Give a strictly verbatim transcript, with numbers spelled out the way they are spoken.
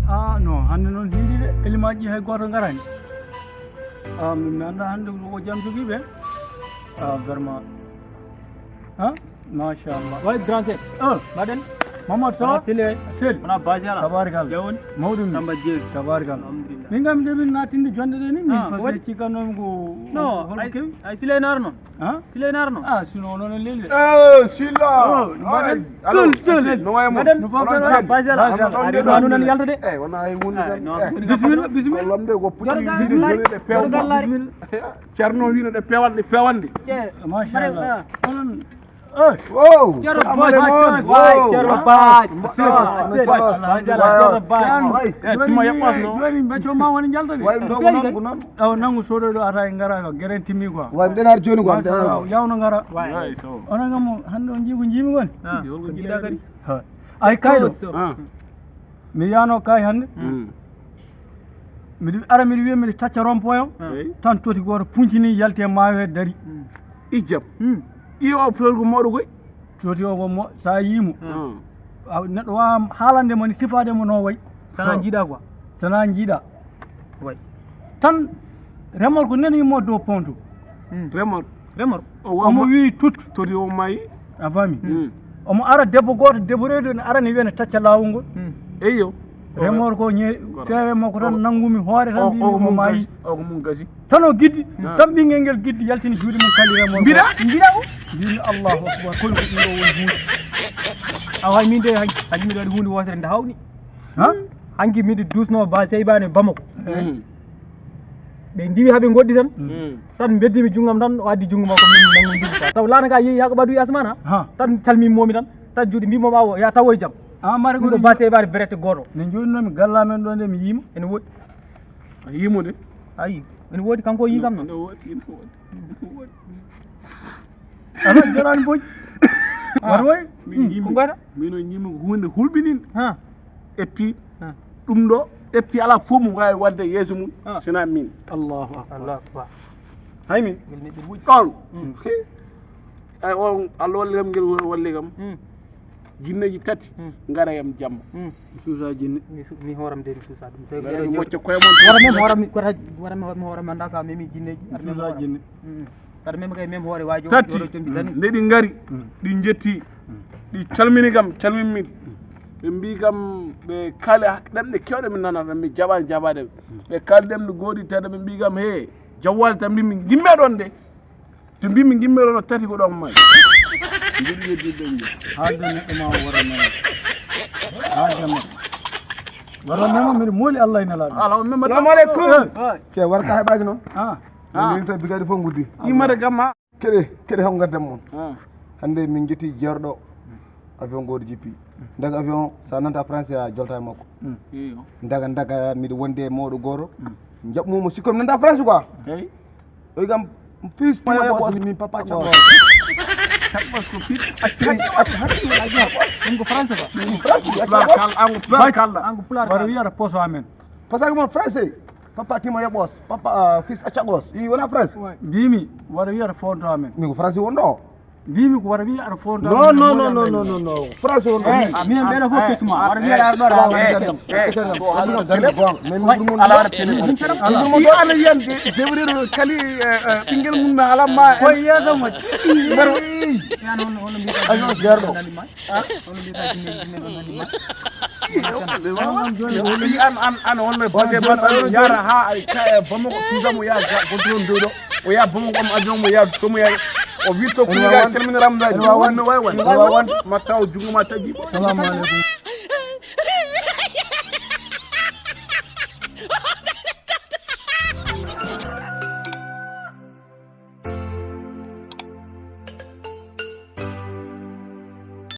Ah non, hannde noon hiiri de, elimaaji hay gooto ngaraani. Ah, min mi annda hannde ko jam jogii ɓe. Ah, vraiment. Ha? Machallah. Way grand chef. Ah, mbaɗen. Mamadou, ça va? Sile. Sel. Wona basi ala. Tabarikal. Jawon. Mawɗum. Tamba jeeri. Tabarikal. Alhamdulillah. Min kam de min naatinde jonde ɗe ni, min. Ah, parce que waɗi? Cikkannomi ko. Non, holko ay, kewi? Ay Sile Naar noon. Ha? Sile Naar noon. Ah, sinon noon e lelɗe. Eh, Sila. Oh, mbaɗen. Allo, Sel, Sel. No wayi mo? Mbaɗen. No fawde. Wona basi ala. Basi ala. Ari ɗo ɗum nan yalta de. Eh, wona hay woni. Ay, non. Bisimilla, bisimilla. Ko lomde ko puɗi. Jorgal, bisimilla. Jorgal laari. Bisimilla. Ceerno wino ɗe pewan, ɗe pewanɗe. Machallah. Onon, eh. Wow. Ceerno Baaj. Wow. Waay, Ceerno Baaj. Ceerno Baaj. Waay. Eh, tuma yaɓɓas no. Joni becco ma woni jalta de. Waay, ɗum ɗo ko noon, ko noon. Aw, nangu sodo ɗo ata e ngara ko geren timmi quoi. Waay, mbiɗen har joni quoi. Machallah, yawno ngara. Waay, so. Onon kam hannde on jii ko jiimi woni. Ah, ko jiiɗa kadi. Ha. Ay kayɗo. Ah. Mi yano kay hannde. Mm. Miɗo ara miɗo wiya miɗo tacca rond-point o. Ah. Eyi. Tan toti gooto puncini yalti e maayo he dari. Mm. Ijjam. Mm. Iyo o fleur ko moɗo koy. Toti o ko mo, sa yii mo. Mm. A, neɗɗo wawa haalande mo ni sifaade mo no way. Sana jiiɗa quoi. Sana jiiɗa. Way. Tan remorque nani mo dow pont. Mm. Remorque. Remorque. O wa-, omo mo-, wi'i tut. Toti o mayi. A faami? Mm. Omo ara debbo gooto, debbo reedu ene ara ne wiya ne tacca laawol ngol. Mm. Eyo. Remorque o ñe-, feewe makko tan nangumi hoore tan, o, mbiimi o ko mum maayi. Gasi, o ko mum gasi. Tan o giddi, ah, tan ɓinngel ngel giddi yaltini juuɗe mum kalli remorque o. Mbiɗa? Mbiɗa o? Mbiimi Allahu Akbar, kono ko ɗum ɗo woni huunde. Awa min de hanki, hanki miɗo waɗi huunde wootere nde hawni. Ha? Hanki miɗo duusno ba Seybane Bamako. Mm. Ɓe ndiwi haa ɓe ngoɗɗi tan. Mm. Tan mbeddimi junngam tan, o addi junngo makko min nanngondiri quoi. Taw laana ka yehi haa ko ɓaadu e asmaan ha. Ha. Tan calmimomi tan, tan juuɗe mbimomi awo, ya tawoy jam. Ah, mari ɗum ko ko base e mbaɗi berette gooto. Ne jooni noon mi galla men ɗo nde mi yiima. Ene woɗɗi. A yiimo de? Ayi, ene woɗɗi kanko o yii kam noon. Ene woɗɗi, ene woɗɗi, ene woɗɗi. Ano jarani boy. Ah. Waɗa woy? Min, hmm, yimɓe, ko ngoyta? Min o yimɓe ko huunde hulɓininde. Ha. Et puis, ha, ɗum ɗo, et puis alaa fof mo waawi waɗde yeeso mum, ha, sina min. Allahu akbar. Allahu akbar. Hay min. Ngel neɗɗo wuji. Ɗon. Hmm. Ay, on, Allah walli kam, ngel walli kam. Hmm. Jinneeji tati, hmm, ngara yam jamma. Hmm. Mi suusa jinne. Mi su-, mi hooram de, mi suusa ɗum. Ngara mi mocca koye mon. Wara mem hooram mi, wara, wara mi hooram mi, annda sa memi jinneeji. Mi suusa jinne. Hmm. Saɗa mema kay mem hoore waajo, tati, oɗo combi tan. Nde ɗi ngari, mm, ɗi njetti, mm, ɗi calmini kam, calmini min. Ɓe mbi kam, ɓe kaali hak-, ɗemɗe kewɗe min nanata, mi jaɓani jaɓade. Mm. Ɓe kaali ɗemɗe gooɗi tan, ɓe mbi kam, he, jawwali tan mbimi, ngimme ɗon de. To mbimi, ngimme ɗon, tati ko ɗon maayi. Mbiɗi yeddi ɓe ngi. Haalde neɗɗo ma o wara mema. Haalde ma. Wara mema, mbiɗa mooli Allah e Nelaaɗo. Ala o mema. Salamu aleykum. Eh. Ce warka heɓaaki noon. Ah. Ah. Min to bigaaɗi fof nguddi. Immata gamma. Keɗe, keɗe haw ngaddan mon. Ah. Hannde min njetti jeerɗo avion gooto jippi. Ndaga avion, sa nanta français a jolta e makko. Mm. Iyo. Ndaga, ndaga, miɗo wonde e mawɗo gooto. Mm. Njaɓ mo, mo sikko mi nanta français quoi. Eyi. O wi kam, fils, mo yaɓɓos, min papa caɓɓos. Caɓɓos ko fils, accu, accu, accu, accu, accu. Ɗum ko français quoi. Ɗum ko français, accu. Pulaar kal-, an ko pulaar kalɗa. An ko pulaar kalɗa. Wara wiyata poso amen. Parce que mon français. Papa timo yaɓɓos, papa, ah, fils a caɓɓos. I wona France? Mbimi, wara wiyata fonto amen. Min ko France wonɗo o. Mbimi ko wara wiyata fonto amen. Non, non, non, non, non, non. France wonɗo. Eh, min mbeɗa fof feccuma. Wara wiyata arɗo ɗa. Eh, eh, eh, ko haalɗo darde gonga. Mais min ɓuri mon. Ala wara télé. Min ɓuri mon. Si ana yiyande, Jibril kali, eh, eh, ɓinngel mum na ala ma. Ko yeeso mo. Mbaɗo. Ayo, jeerɗo. Ah, hono mbiɗa jinne, jinne ɗon nani ma. Yo, yo, yo, an, an, an, on ne base ma, yara ha ay kaya Bamako, tuusa mo ya ga, goto ɗon dow ɗo. O ya Bamako, am avion mo ya, so mo ya. O wi to kuuga, calmini Ramdani. Ene wawan. Ene wawan. Ene wawan. Ma taw junngo ma taƴi. Salamu aleykum.